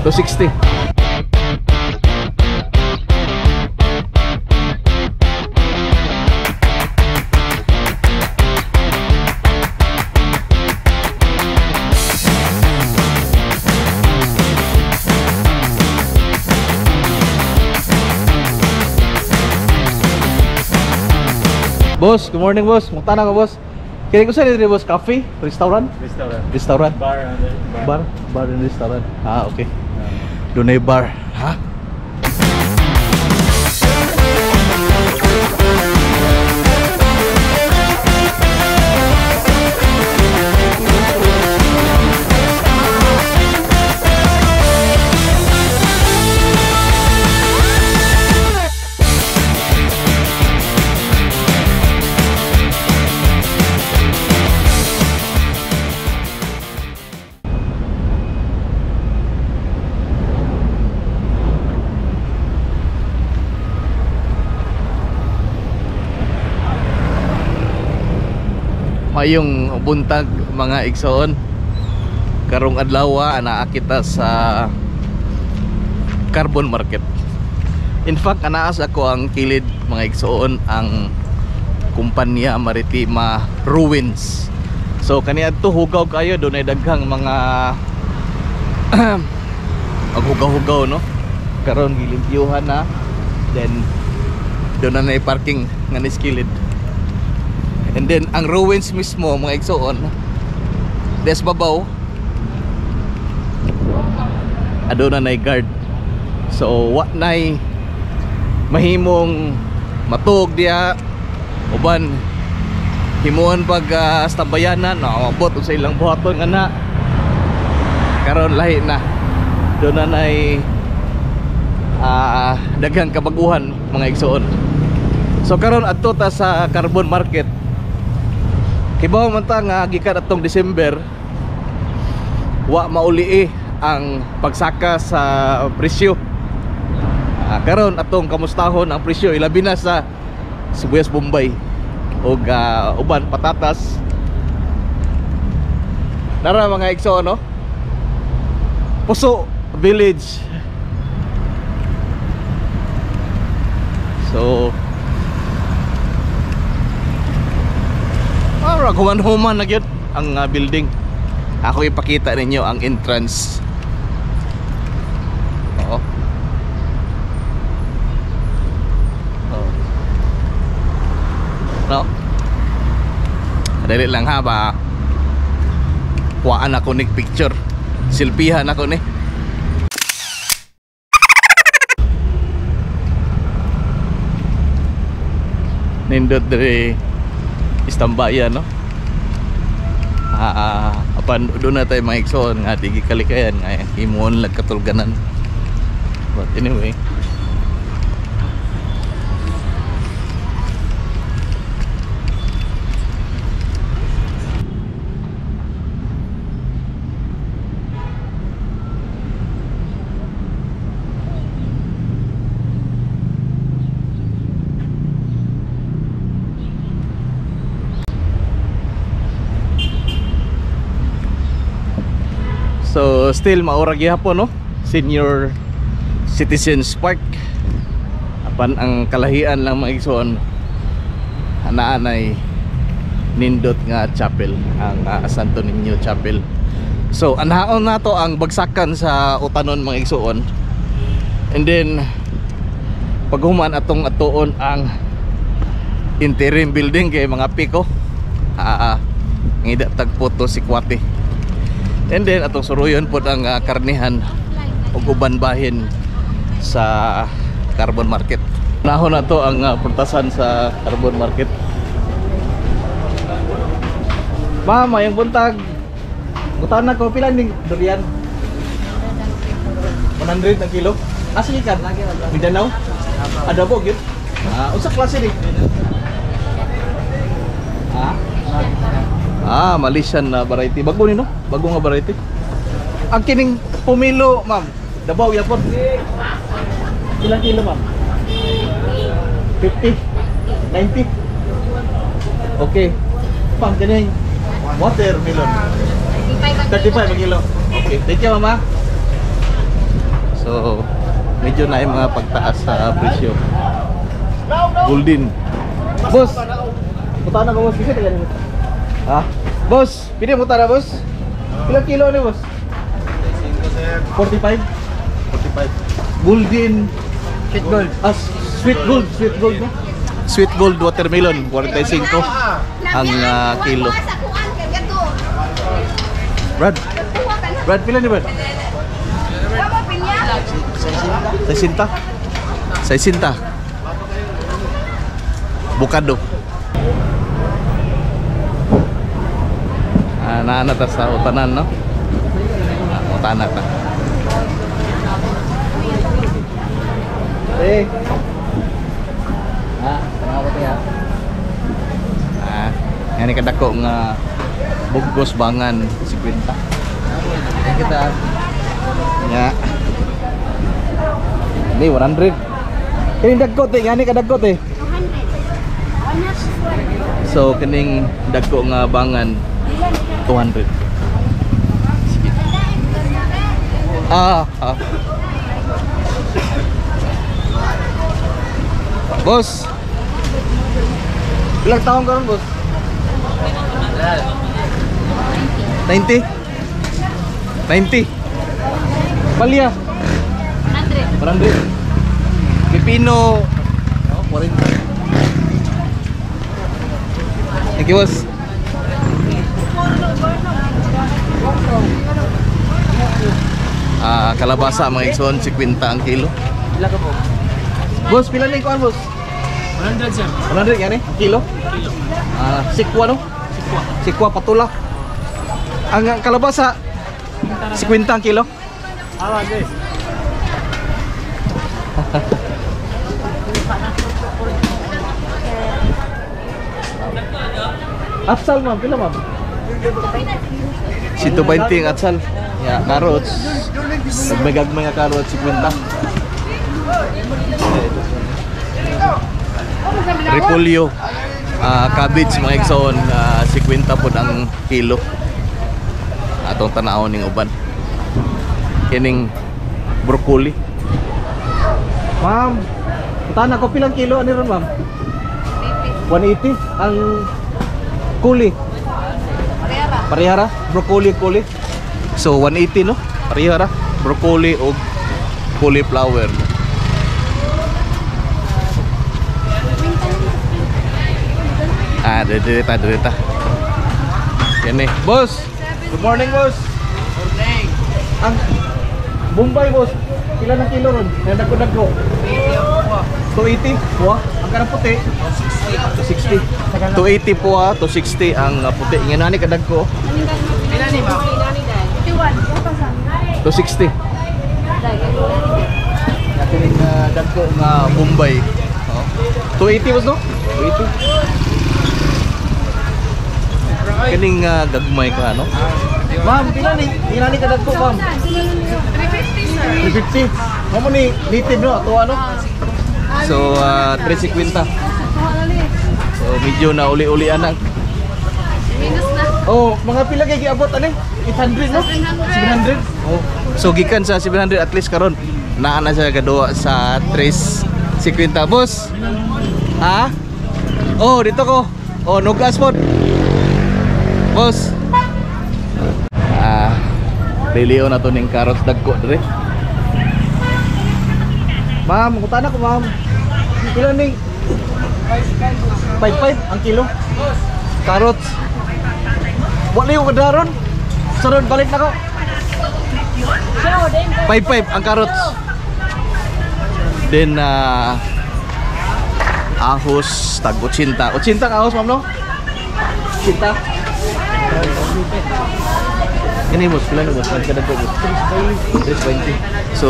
260. Boss, good morning, boss. Muta na ka, boss. Kini ko sa diri, boss, cafe, restaurant? Restaurant. Restaurant. Bar and Bar, bar and restaurant. Ah, okay. Dunay bar, ha? Mayong buntag mga igsoon. Karong adlaw anaa kita sa Carbon Market. In fact, anaa sa ako ang kilid mga igsoon ang Kumpanya Maritima Ruins. So kaniadto hugaw kayo, dunay daghang mga maghugaw-hugaw, no? Karon gilimpyuhan na, then doon na parking nga ni kilid. And then ang ruins mismo mga igsoon des babaw aduna nay guard. So wa nay mahimong matug diha uban himuon pag stambayanan, naabot sa ilang buhaton nga na. Karon lahi na, doon na nay daghang kabaguhan mga igsoon. So karon adto ta sa Carbon Market. Kibaw man ta nga gikan atong December wa mauli ang pagsaka sa presyo. Karon atong kamustahon ang presyo ilabi na sa sibuyas Bombay ug uban patatas. Nara mga igsoon, no? Puso Village. So human-human na gyud ang building. Ako ipakita ninyo ang entrance. Oo. Oo. No. Dali lang ha ba. Kuhaan ako ni picture. Silpihan ako ni. Nindot diri istambayan, no? Apan doon na tayo mga igsoon nga di gikalikayan nga himuon lang katulganan. But anyway, so still maura gihapon, no? Senior Citizens Park. Apan ang kalahian lang mga igsoon, anaan ay nindot nga chapel, ang Santo Niño Chapel. So anhaon nato ang bagsakan sa Utanon mga igsoon. And then paghuman atong atuon ang interim building kay mga piko. Ngida tagputo si Kwate. And then atong suruyon pod ang karnihan ug uban bahin sa Carbon Market. Nahon na to ang portasan sa Carbon Market. Ma'am, mayong buntag. Butan na ko pila ning durian? 100 ang kilo. Asa gikan? Mindanao. Adobo gyud. Unsa klase ni? Malaysian na variety. Bago ni, no? Bago nga variety. Ang kining pumilo, ma'am. Dabaw yapon. Ilang kilo, ma'am? 50? 90? Okay. Pang kining watermelon. 35 ang kilo. Okay, thank you, mama. So medyo na yung mga pagtaas sa presyo. Golden. Boss, puta na ko, boss. Kasi taga nimo. Ha? Boss, pili mo tara, boss. Ilang kilo ni, boss? 45? 45. Golden. Sweet gold. Ah, sweet gold, sweet gold, no? Sweet gold watermelon, 45 ang kilo. Brad, Brad, pila ni Brad? 60. 60. Bukado. Ah, naa na ta sa utanan, no? Ah, utana ta. Eh. Ah, tanawa ta. Ah, ngani kadako nga bugos bangan 50. Kita. Nya. Ni 100. Kining dagko te, ngani kadagko te. 200. So kining dagko nga bangan 200. Sige. Ah, ah. Boss. Ilang taon ka ron, boss? 90? 90. Palya. 100. 100. Pipino. Oh, 40. Thank you, boss. Ah, kalabasa mga igsoon, 50 ang kilo. Pila ka po? Boss, pila na yung kuan, boss? 100, sir. 100 yan eh, kilo? Kilo. Ah, sikwa, no? Sikwa. Sikwa patula. Ang kalabasa 50 ang kilo. Ah, okay. Atsal, ma'am, pila, ma'am? 120 ang atsal. Ya, carrots. May gagmay nga carrots 50. Repolyo. Ah, cabbage mga igsoon, 50 pod ang kilo. Atong tanawon ning uban. Kining broccoli. Ma'am, tana ko pilang kilo ani ron, ma'am? 180 ang kuli. Parehara, broccoli kuli. So 180, no? Parehara, broccoli o cauliflower. Ah, dire ta, dire ta. Yan eh. Boss, good morning, boss. Morning. Ang Bombay, boss. Pila ng kilo ron? Nagdagko-dagko. 280 po. Ang kanang puti 260. 280 po ah, 260 ang puti. Nga nani kadagko. Pila ni, ma'am? 260. Kining dagko nga Bombay. Oh. 280, boss, no? 280. Kining gagmay ka, no? Ma'am, pila ni? Pila ni kadagko, ma'am? 350, sir. 350. Mamo ni native, no? Ato ano? So, 350. So, medyo na uli-ulian na. Minus na. Oh, mga pila kay giabot ani? 800, no? 700. Oh. So gikan sa 700 at least karon naa na siya gaduwa sa 350, boss. Ha? Oh, dito ko. Oh, no gas pod. Boss. Ah, liliyo na to ning carrots dagko dire. Ma'am, kutana ko, ma'am. Pila ning 55 ang kilo? Carrots. Wala yung kadaron. Sunod balik na ko. 55 ang carrots. Then ahos tag 80. 80 ang ahos, ma'am, no? 80. Ini boss, pila ni boss? Magkadagko, boss. 320. So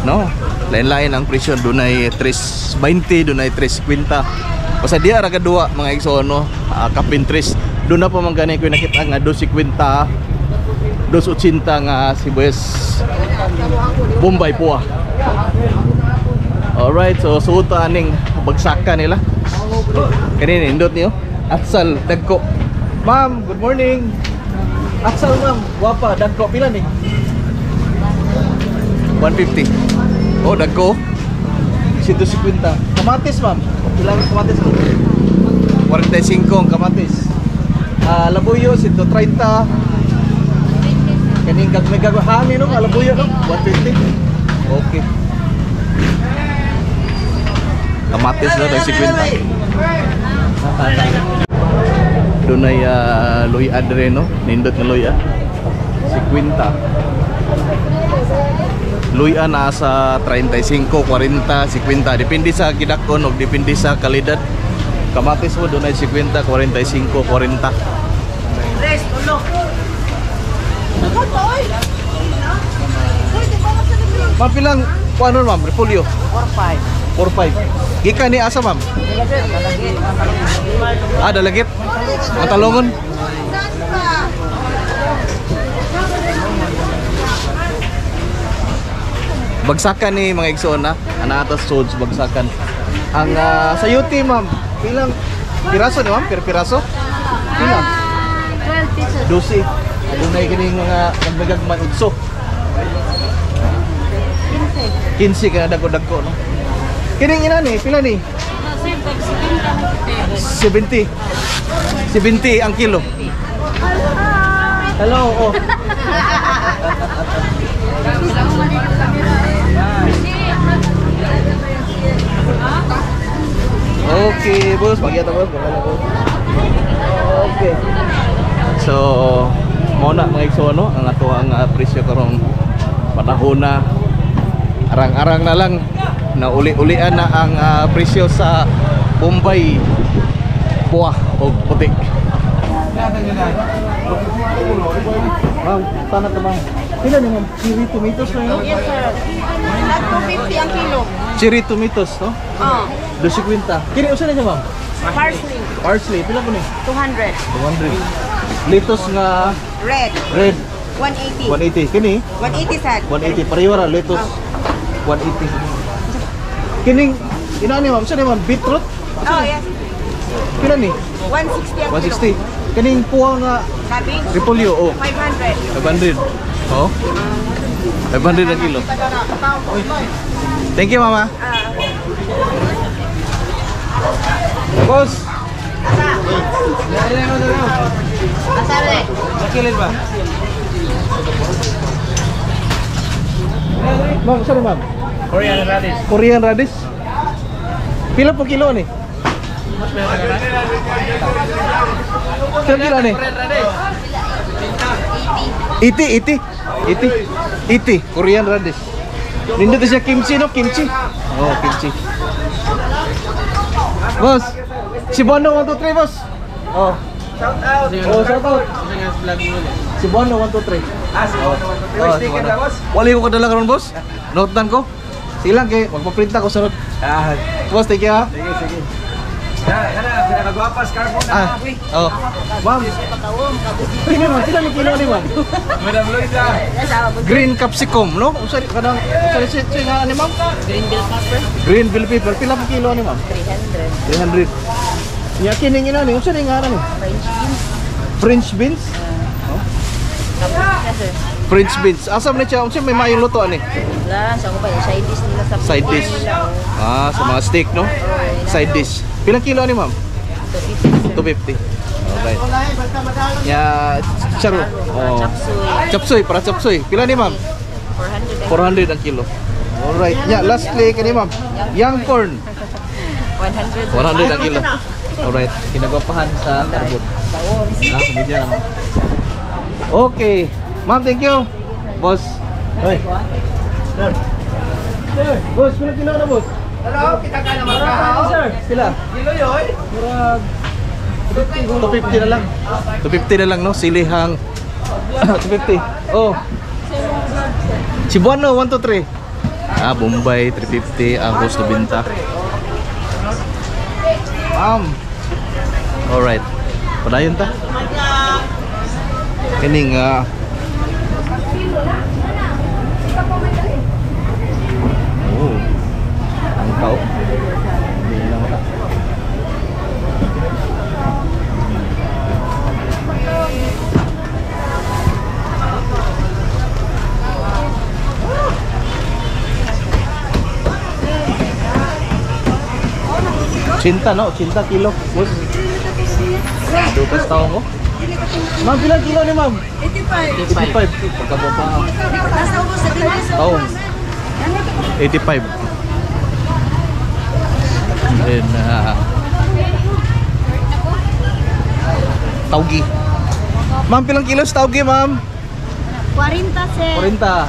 no, lain-lain ang presyo, dunay 320, dunay 350. Basta diya ra kadua mga igsoon, no? Kapin 3. Doon na pa man gani ko nakita nga 250, 280 nga sibuyas Bombay po ah. Alright, so suta aning bagsakan nila. Kanina nindot niyo. Atsal dagko. Ma'am, good morning. Atsal, ma'am, guwapa dagko pila ni? 150. Oh, dagko. 150. Kamatis, ma'am. Ilang kamatis mo? 45 ang kamatis. Ah, labuyo 130. Kaning gagmay gagmay hangin no, labuyo no, 150. Okay. Kamatis na tag 50. Dunay luya dre no, nindot nga luya. 50. Luya na sa 35, 40, 50, depende sa gidakon og depende sa kalidad. Kamatis mo dunay 50, 45, 40. Tres, ulo. Ma'am, pilang kuano ma'am, repolyo? 4-5. 4-5. Gikan ni asa ma'am? Ah, dalagit. Matalongon. Bagsakan ni mga igsoon na. Anatas swords bagsakan. Ang sayuti ma'am, pilang piraso ni ma'am? Piraso? Pila? 12 pesos. 12. Adunay kining mga nagmagagman udso. 15 ka na dagko-dagko no. Kining ina ni, pila ni? No, sir, tag 70. 70. 70 ang kilo. Hello, oh. Okay, boss, pagyata boss, bahala boss. Okay. So, mao na mga igsoon no, ang ato ang presyo karong panahon na arang-arang na lang na uli-ulian na ang presyo sa Bombay buah o puti. Ma'am, sana to ma'am. Pila ni ma'am? Cherry tomatoes na yun? Yes, sir. Nag 250 ang kilo. Cherry tomatoes, no? Oh. 250. Kini usa na siya ma'am? Parsley, Parsley, pila po ni? 200. 200. Lettuce nga Red, red, 180. 180. Kini 180 sad. 180 pareho ra lettuce. 180. Kining ina ni ma'am, sa ni ma'am beetroot? Oh, yes. Pila ni? 160 ang kilo. 160. Kining puwa nga Cabbage, repolyo, oh. 500. 500. Oh. 500 ang kilo. Thank you, mama. Boss. Nakilil ba? Ma'am, sorry ma'am. Korean radish. Korean radish. Pila po kilo ni? Pila kilo ni? Korean radish. Iti, iti. Iti. Iti, Korean radish. Nindot siya kimchi no, kimchi. Oh, kimchi. Boss, Cebuano 1 2 3, boss. Oh. Shout out. Oh, shout out. Kasi nga vlog mo eh. Cebuano 1 2 3. Ah, si Oh. oh, sticker na boss. Wala ko kadala karon, boss. Note ko. Silang kay magpa-print ako sunod. Ah, Boss, thank you ha. sige, sige. Na, na, pinakagwapa, scarf mo na. Ah, oh. Ma'am. Sino ma'am? Sila ni kilo ni ma'am? Madam Loisa. Green capsicum, no? Unsa ni kanang unsa ni si nga ani ma'am? Green bell pepper, Green bell pepper. Pila pa kilo ni ma'am? 300. 300. Nya kining ina ni unsa ni nga ni? French beans. French beans? Kabuti sir. French beans. Asa man ni siya? Unsa may maayong luto ani? Wala, sa ko ba, yung side dish nila sa Side dish. Ah, sa mga steak, no? Side dish. Pilang kilo ani ma'am? 250, sir. 250. Alright. Nya charo. Oh. Chapsuy. Chapsuy, para chapsuy. Pila ni ma'am? 400. 400 ang kilo. Alright. Nya lastly kani ma'am. Young corn. 100. 100 ang kilo. Alright, kinagwapahan sa carbon. Ah, sumidya naman. Okay. Ma'am, thank you. Boss. Hoy. Sir. Sir, boss, pila kilo na boss? Hello, kita ka naman ka. Sir, pila? Kilo yun. Murag 250 na lang. 250 na lang no, silihang 250. Oh. Cebuano 1 2 3. Ah, Bombay 350, Ahos 90. Ma'am. Alright. Padayon ta. Kining Oh. Ang tao. Hindi na wala. 80 no, 80 kilo. Boss. Dupas taong ko. Ma'am, pila kilo ni ma'am? 85. 85. Pagkababa. Taong. 85. And then, taugi. Ma'am, pilang kilos taugi, ma'am? 40, sir. 40.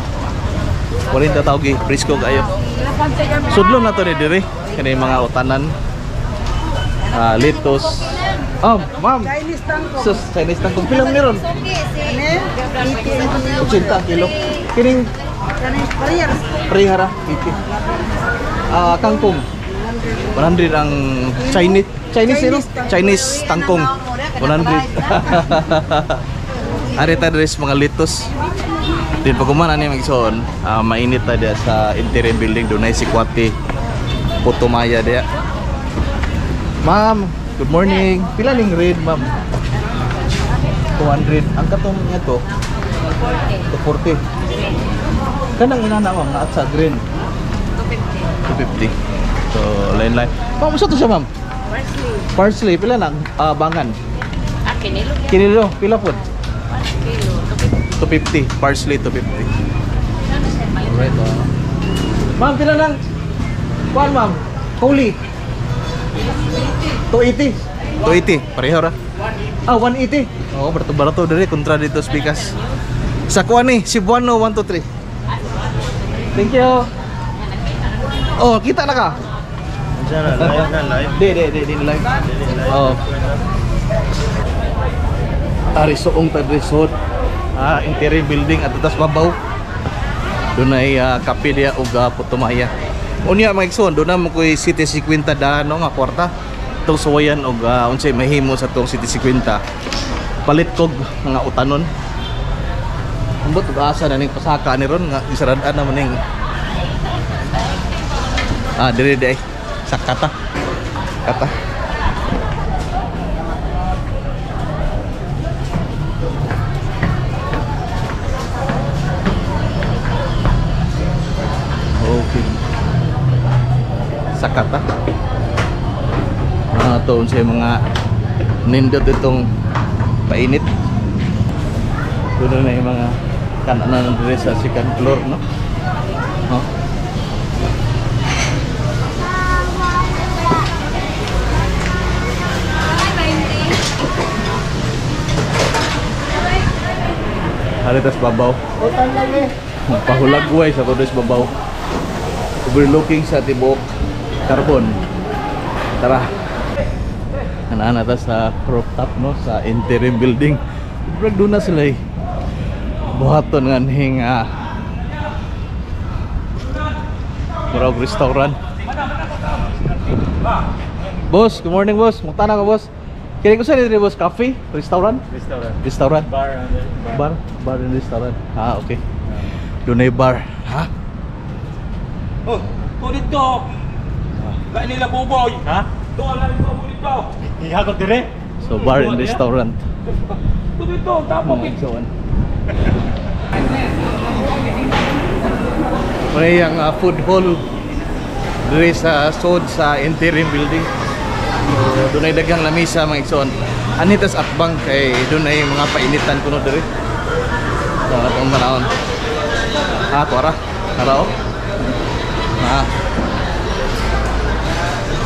40 taugi. Presko kayo. Sudlon na to ni dire. Kani mga utanan. Litos. Oh, ma'am. Chinese tangkong. Sus, Chinese tangkong. Pilang meron? 80 kilo. Kining prehara, 80. Kangkong. 100 ang Chinese. Chinese, ano? Chinese tangkong. 100. Ari ta diri sa mga litos. Din pag human ani magsoon, mainit ta diya sa interim building dunay si Kwati Putumaya diya. Ma'am, good morning. Pila ning red, ma'am? 200. Ang katong nga to? 240. Kanang inana ma'am, naat sa green. 250. 250. So, line line. Ma'am, usa to siya, ma'am? Parsley. Parsley, pila na bangan? Ah, kinilo. Kinilo, pila po? 1 kilo. 250. Parsley, 250. 250. Alright, Ma'am, pila lang? Kuan, ma'am? Kuli. 280. 280. Pareho ra. Ah, 180. Oo, barato-barato diri kontra dito sa Pikas. Sa kuan ni, Cebuano 1 2 3. Thank you. Oh, kita na ka. Live na live. Di, di, di, di live. Oh. Ari suong tadresod. Interim building at tas babaw. Dunay kape diya ug putumaya. Unya mga igsoon, doon na mo ko'y City 50 dano nga kwarta. Itong suwayan og unsay mahimo sa tong City 50. Palit kog mga utanon. Ambot og asa na ning pasaka ni ron nga isarad-an naman ning dire di ay sa kata. Kata. Okay. Sakata. To unsay mga nindot itong painit. Doon na yung mga kananan dire sa second floor, no? Oh. Haritas babaw. Pahulagway sa Todos babaw. Overlooking sa tibuok Carbon. Tara. Anana ta sa rooftop, no, sa interim building. Murag doon na sila eh. Buhaton nga ning murag restaurant. Boss, good morning boss. Mutana ka boss. Kini ko sa diri boss, cafe, restaurant? Restaurant. Restaurant. Bar and bar. Bar, bar and restaurant. Ah, okay. Dunay bar. Ha? Oh, to dito. Lain nila buboy. Ha? Doon lang ito mo dito. Ihagod dire? So bar and restaurant. To dito, tapo Mga igsoon. May ang food hall diri sa sod sa interim building. So, dunay daghang lamisa mga igsoon. Anitas atbang kay dunay mga painitan kuno diri. So atong panahon. Ah, tuara. Tara oh. Ah.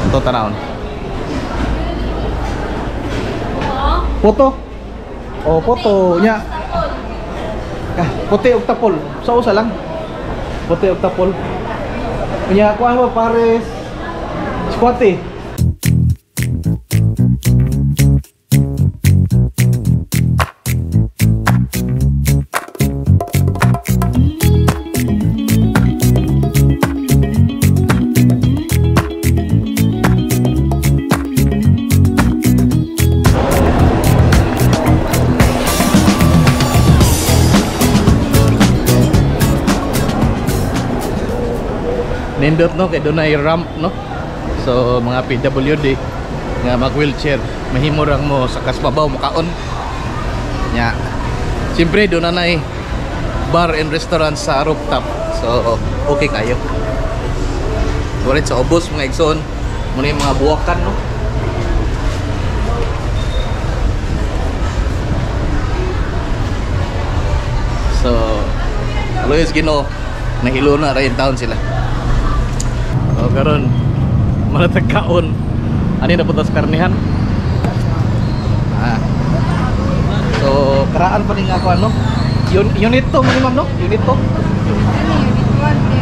Ito tanahon. Puto. Oh, puto nya. Ah, puti og tapol. Sa usa lang. Puti og tapol. Unya kuan mo pares. Squatty. Nindot no kay dunay ramp no. So mga PWD nga mag wheelchair mahimo rang mo sa kasbabaw mukaon. Nya. Siyempre doon na nay bar and restaurant sa rooftop. So okay kayo. Alright, sa ubos mga igsoon. Muna yung mga buwakan, no? So, Luis Ginoo, nahilo na rin taon sila. So, karon malatag kaon. Ani na punta sa karnihan? Ah. So, karaan pa rin ako ano? Unit 2 mo ni ma'am, no? Unit 2?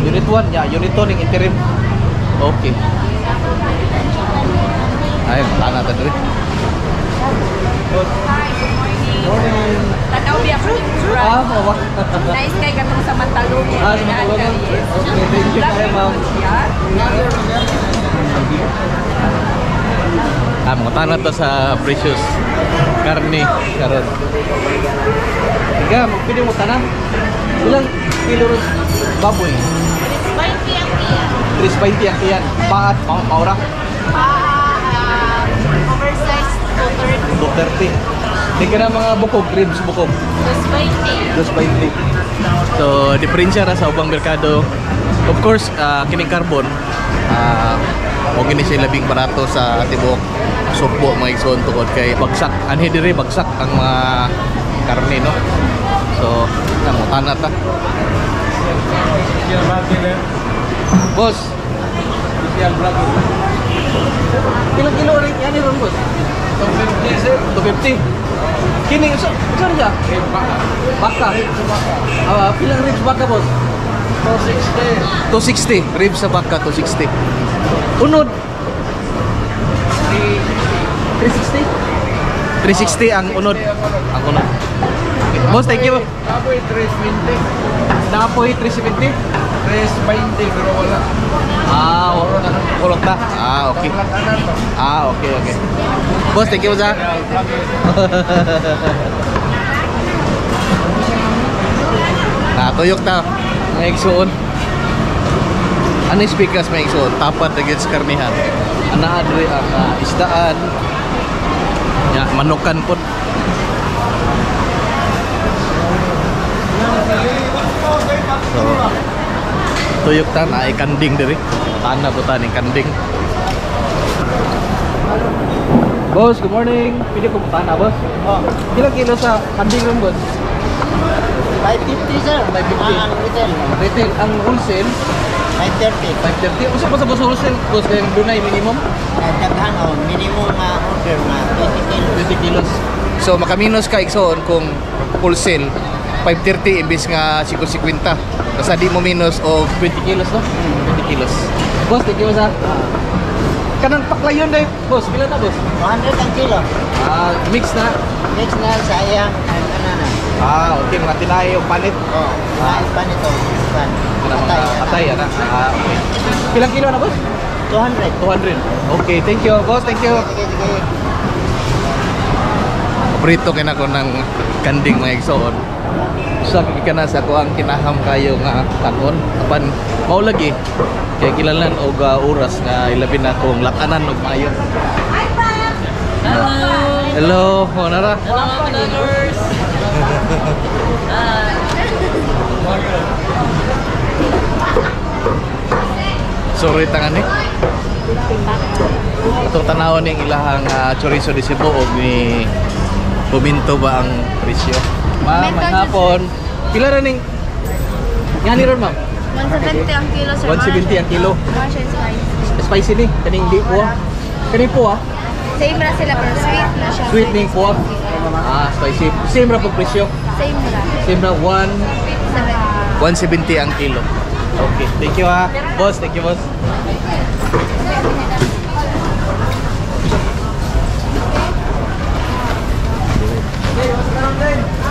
Unit 1, yeah, unit 2 ning interim. Okay. Ay, wala na tayo diri. Hi, good morning. Tanaw biya ko ni Ah, Brad. oo ba? Nice kay katong sa Mantalungon. Ah, sa Mantalungon. Yes. Okay, thank you kayo, ma'am. Ah, mga tanat to sa precious karne karon. Ika, magpili mo tanan. Ilang kilo ron baboy? 20 ang iya. 320 ang iyan. Paat, paura. Pa, oversized 230. 230. Di ka na mga bukog, ribs bukog. Tapos 20. 220. So, diferensya ra sa ubang merkado. Of course, kining carbon, o kini siya labing barato sa tibuok Sugbo, mga igsoon, tungod kay bagsak. Anhi diri bagsak ang mga karne, no? So, nangutana ta. Boss, ilang kilo rin yan ron, boss? 250, sir. 250. Kini so, so siya? Baka. Ah, pilang ribs baka, boss? 260. 260 ribs sa baka, 260. Unod 360. 360 ang unod. Ang unod. Okay. Boss, thank you. Baboy, 320. Naapoy 370. 320, pero wala. Ah, kulot na. Ah, okay. Tanan ba? Ah, okay. Boss, thank you, sa. Natuyok ta. Mga igsuon. Ano yung speakers, mga igsuon? Tapat against karnihan. Ana adre ang isdaan. Ya, manukan po. So, tuyok ta na ay kanding diri. Tana po ta ning kanding. Boss, good morning. Pwede ko na, boss? Oh. Ilang kilo sa kanding ron, boss? 550, sir. 550. Ah, ang retail. Retail, ang wholesale, 530. 530. Usa pa sa boss wholesale, boss, kaya dunay minimum Daghan oh, minimum nga order nga 20 kilos. 20 kilos. So makaminos ka, igsoon, kung wholesale 530 imbis nga 550. Basta di mo minus og 20 kilos, no? 20 kilos. Boss, thank you sa. Kanang paklayon dai, boss. Pila na, boss? 100 ang kilo. Ah, mix na. Mix na sa iyang ang anana. Ah, okay, mga tinay o panit. Oh, ah. pa nito. Pan. Kanang mga patay, ana. Ah, okay. Pilang kilo na, boss? 200. 200. Okay, thank you, boss. Thank you. Sige, sige. Paborito kay nako ng kanding, mga igsoon. Sa ka na sa ako ang kinaham kayo nga takon apan mao lagi kay kilalan og oras nga ilabi na akong lakanan og maayo. Hello. Hello, oh, nara. Hello, mga vloggers. Sorry tangan ni. Atong tanawon ning ilahang chorizo de Cebu og ni Puminto ba ang presyo? Ma'am, Pimento may hapon. Pila ra ning ngani ron, ma'am? 170 ang kilo, sir. 170 ang kilo. Mga siya spicy. Spicy ni kaning di po. Kaning po ah. Same ra sila pero sweet na siya. Sweet ning po. Ah, spicy. Same ra po presyo. Same ra. Same ra 1 70. 170 ang kilo. Okay, thank you ah. Boss, thank you, boss.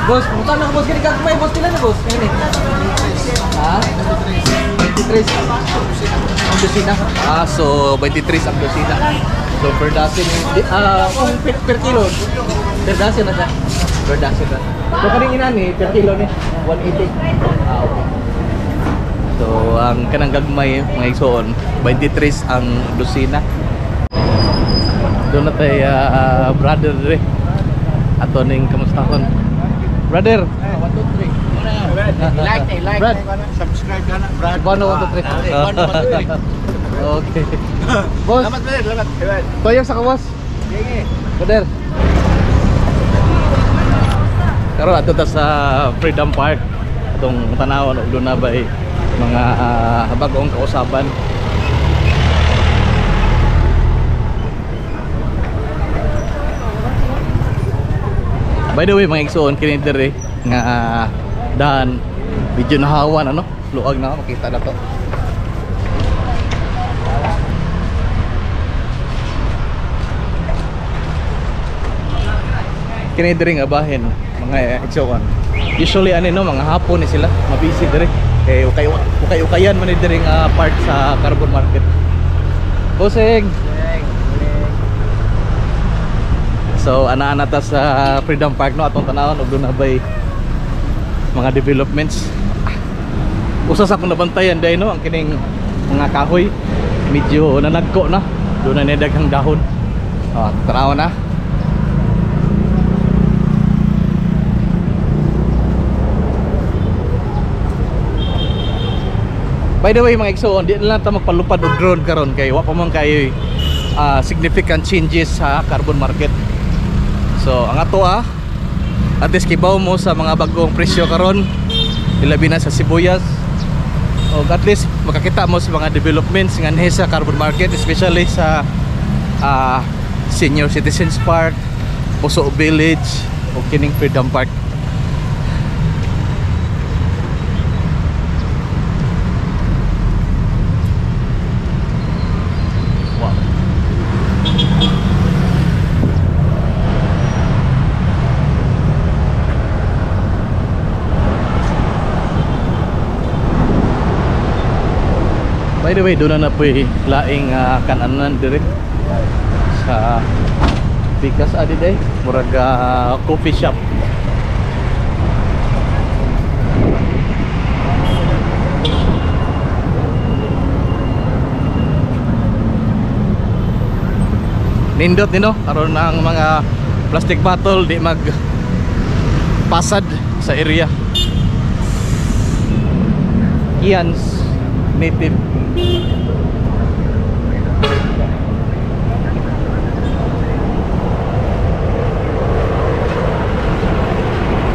Boss, pumunta na ko, boss. Kini kagmay, boss. Kailan na, boss? Kini. Ha? 23. Ang dosina. Ah, so 23 ang dosina. So per dozen, di, kung per kilo, per dozen na siya. Per dozen na. So kaning ina ni, per kilo ni, 180. Ah, okay. So ang kanang gagmay, mga igsoon, 23 ang dosina. Doon na tayo, brother dre. Ato ning kamustahon. Brother, 1 2 3. Like, eh, like. Brad. Subscribe ka na, Brad. 1 1 2 3. 1, 2, 3. Okay. Boss. Salamat, brother. Salamat. Toyok sa kawas. Sige. Brother. Karon adto ta sa Freedom Park. Atong tanawon og doon na bay mga bag-ong kausaban. By the way, mga igsoon kini diri nga daan medyo nahawan ano, luag na makita na to. Kini diri nga bahin mga igsoon. Usually ani no mga hapon ni sila, mabisi diri. Kay ukay ukay-ukayan man ni diri nga part sa Carbon Market. Bossing. So ana-ana ta sa Freedom Park no, atong tanawon og doon na bay mga developments. Usa sa akong nabantayan dai no ang kining mga kahoy medyo nanagko na, doon na ni daghang dahon. Oh, tanawon na. By the way mga igsoon, di na lang ta magpalupad og drone karon kay wa pa man kayo significant changes sa carbon market. So ang ato at least kibaw mo sa mga bagong presyo karon, ilabi na sa sibuyas. Og at least makakita mo sa mga developments nga nhe sa carbon market, especially sa Senior Citizens Park, Puso Village o kining Freedom Park. Wow. By the way, doon na po'y laing kananan dire sa Pikas adi day, murag coffee shop. Nindot nino karon ang mga plastic bottle di mag pasad sa area. Ian's native.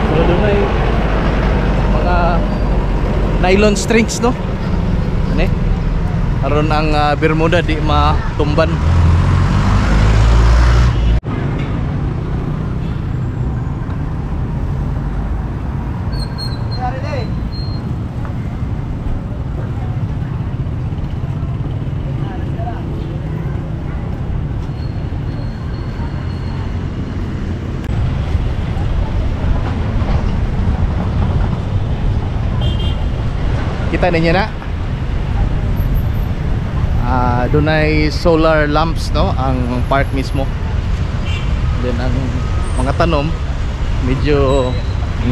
So doon ay mga nylon strings no. Ano eh? Aron ang Bermuda di matumban. Kita ninyo na dunay solar lamps no ang park mismo. Then ang mga tanom medyo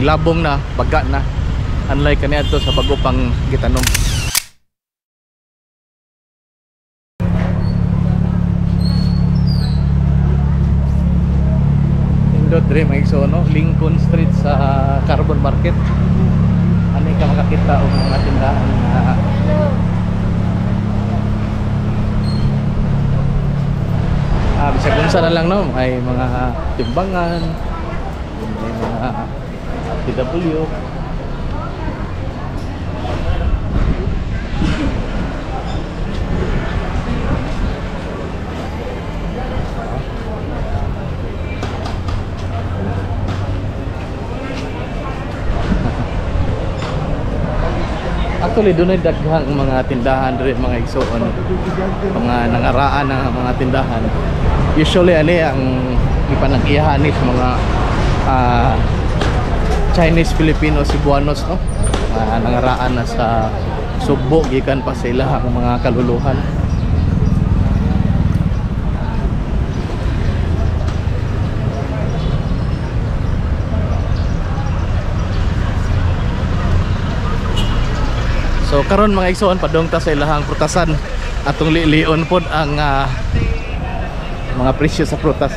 labong na, baga na, unlike kaniadto sa bago pang gitanom. Nindot diri mga igsoon no, Lincoln Street sa Carbon Market. Ani ka makakita og mga tindahan na bisag unsa na lang no, may mga timbangan, may mga TW. Actually, doon ay daghang mga tindahan diri mga igsoon, mga nangaraan ng mga tindahan. Usually ani ang ipanag-iyahan ni sa mga Chinese, Filipino, Cebuanos no, nangaraan na sa Sugbo gikan pa sila ang mga kaluluhan. So karon mga igsoon, padung ta sa ilahang prutasan atong lilion pod ang mga presyo sa prutas.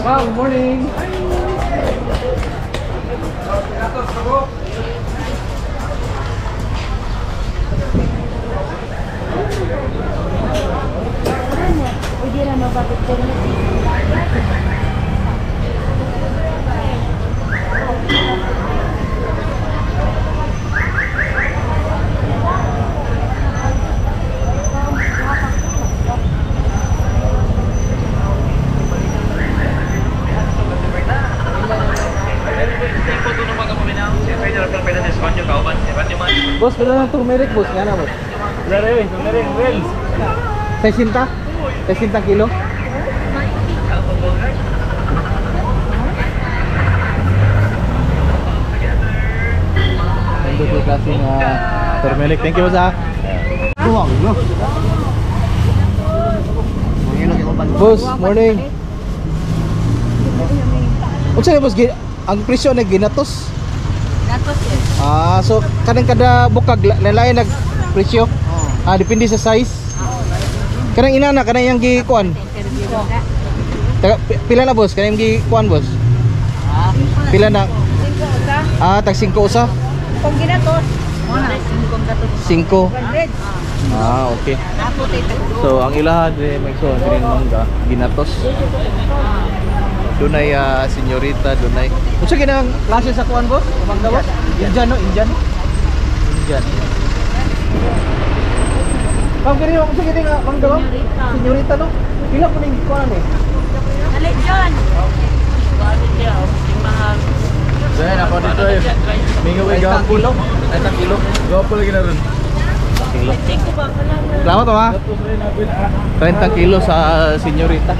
Wow, good morning. Boss, pila ng turmeric, boss? Nga na, boss. Lare, turmeric, well. 60? 60 kilo? Nandito yung klase nga turmeric. Thank you, boss, ah. Tuwang, no? Boss, morning. Unsa ni boss ang presyo na ginatos? Gatos eh. Ah, so kanang kada bukag lalain nag presyo? Ah, depende sa size. Kanang inana kanang iyang gikuan. Interview na. Taga, pila na boss? Kanang iyang gikuan boss? Pila na? 5 usa. Ah, tag 5 usa. Kung ginatos, muna 5 gatos. 5. 100. Ah, okay. Ako tay tagdo. So ang ilaha dire may so ang mangga ginatos. Dunay senyorita, dunay. Unsa kinang klase sa kuan boss? Mangga boss? Indian no, Indian. Indian. Ma'am, kini unsa kini nga mangga ma'am? Senyorita no? Pila po ning kuan eh? Dali John. Zain, ako dito eh. Mingo way gapol. kilo. 30 kilo. Gapol lagi na ron. Kilo. Salamat ma. 30 kilo sa senyorita.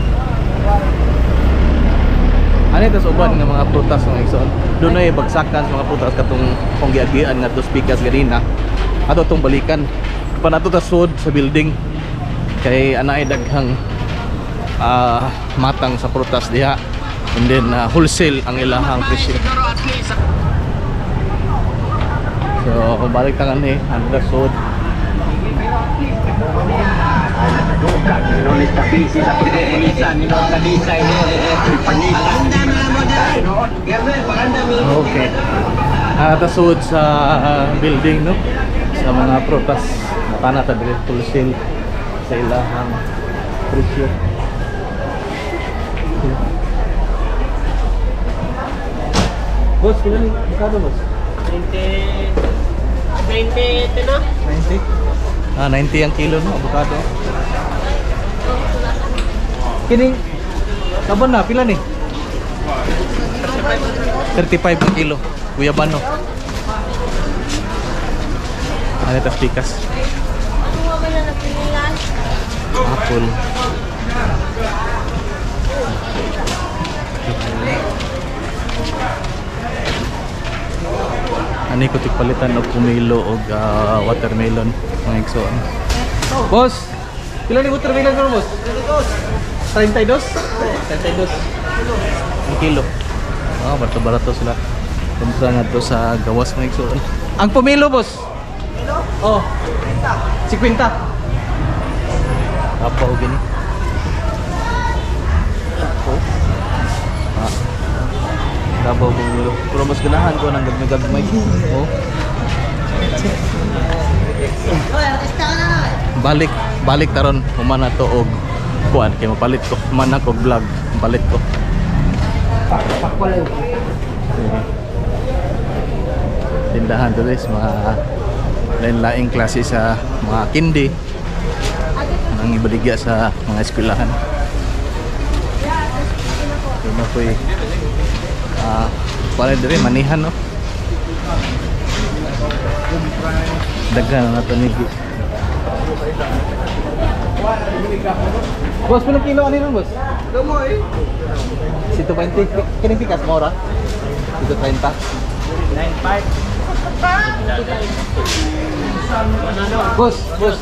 Ano ito sa uban nga mga prutas mga igsoon? Dunay bagsakan sa mga prutas katong kung giagian nga dos pikas ganina. Ato tong balikan. Panato ta sud sa building kay anay daghang matang sa prutas diha. And then wholesale ang ilahang presyo. So kung balik ta kani, anda sud. Okay. Tasud sa building no sa mga prutas matana ta diri wholesale sa ilahang presyo. Boss, pila ni magkano boss? 20 20 na? 90. Ah, 90 ang kilo no, avocado. Kining sabon na pila ni? 35 ang kilo. Guyabano. Ano ito, pikas? Apple. Ani ko tigpalitan og kumilo og watermelon mga igsoon. Boss, pila ni watermelon karon boss? 32. 32. Ang kilo. Ah, barato-barato sila. Kontra nga to sa gawas mga igsoon. Ang pomelo, boss. Oh. 50. Apaw gini. Oh. Ah. Dabaw pomelo. Pero mas ganahan ko ng gagmay-gagmay. Oh. Balik, balik taron human na to og kuan kay mapalit ko. Human na ko og vlog, mapalit ko. Tindahan to guys, mga lain-laing klase sa mga kindi ang ibaligya sa mga eskwelahan. Doon ako eh. Para dire manihan no. Daghan na nato ni. Boss, pilang kilo ano yun, boss? Gamo eh. 120. Kining pikas mo ra? 130. 95. Boss, boss.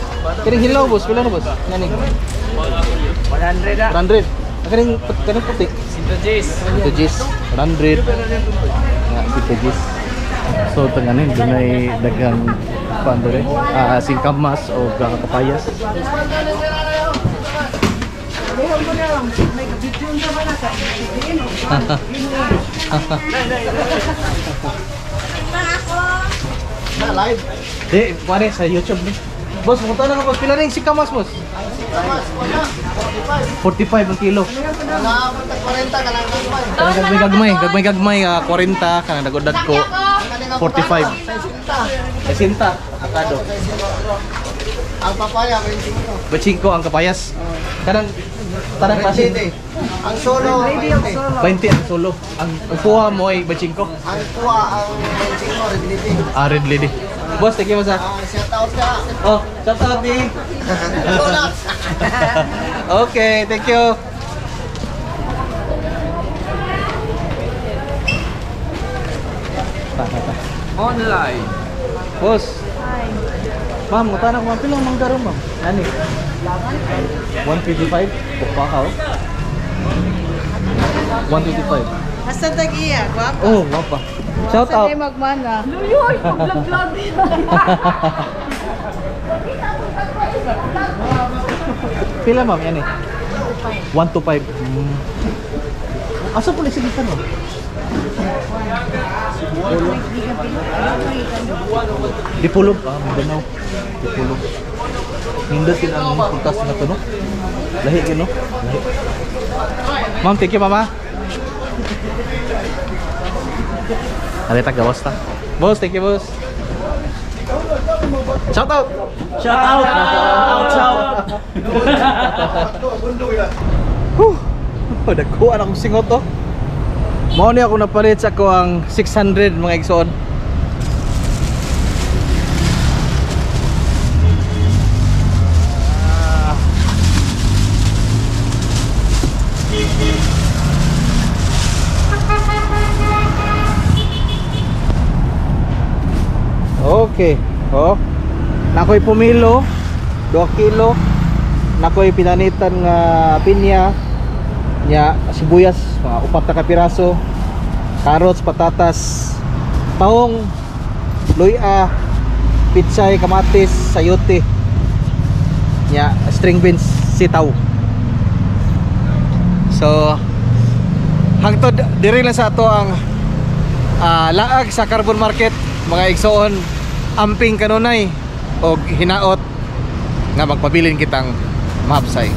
Kining hilaw, boss. Pila na, boss? Nganing. 100 ah. 100. Ang kaning kaning puti. 110. Ito Gis, 100. Nga, ito Gis. So, tanganin, dunay daghang kuan dere. Ah, singkamas o kapayas. Na live. Di, kuan eh, sa YouTube ni. Boss, punta na ka boss. Pila rin singkamas, boss? Tamas, wala. 45 ang kilo. Wala, 40 ka lang gagmay. Kanang gagmay gagmay, gagmay gagmay, 40 kanang dagodag ko. 45. 60. 60, akado. Ang papaya, 25. 25 ang kapayas. Kanang tanang klase. 20. Ang solo, 20. 20 ang solo. Ang kuha mo ay 25. Ang kuha, ang 25, red lady. Ah, red lady. Boss, thank you, boss ah. Shout out ka. Oh, shout out ni. Okay, thank you. Ta, ta, ta. Online. Boss. Hi. Ma'am, ngutan ako ma'am. Pila ang manggaro, ma'am? Ani? 155? Bukpa ka, oh. 155. Asa tag-iya, guwapo. Oh, guwapa. Shout out. Magmana. Luyoy, pag-vlog-vlog. Pila, ma'am? Yan eh. 125. Asa po na sige ma'am? Dipulog. Ah, Mindanao. Dipulog. Nindot yun ang prutas na to, no? Lahi yun, no? Lahi. Ma'am, thank you, mama. Alita, gawas ta. Boss, thank you, boss. Shout out! Shout out! Out, out! Whew! Nagkuha na akong singot oh. Mao ni ako napalit sa ako ang 600 mga igsoon. Okay. Oh. Nakoy pumilo, 2 kilo. Nakoy pinanitan nga pinya, nya sibuyas, mga upat na ka piraso, carrots, patatas, tahong, luya, pichay, kamatis, sayote, nya string beans, sitaw. So hangtod diri lang sa ato ang laag sa Carbon Market mga igsoon, amping kanunay og hinaot nga magpabilin kitang mahapsay.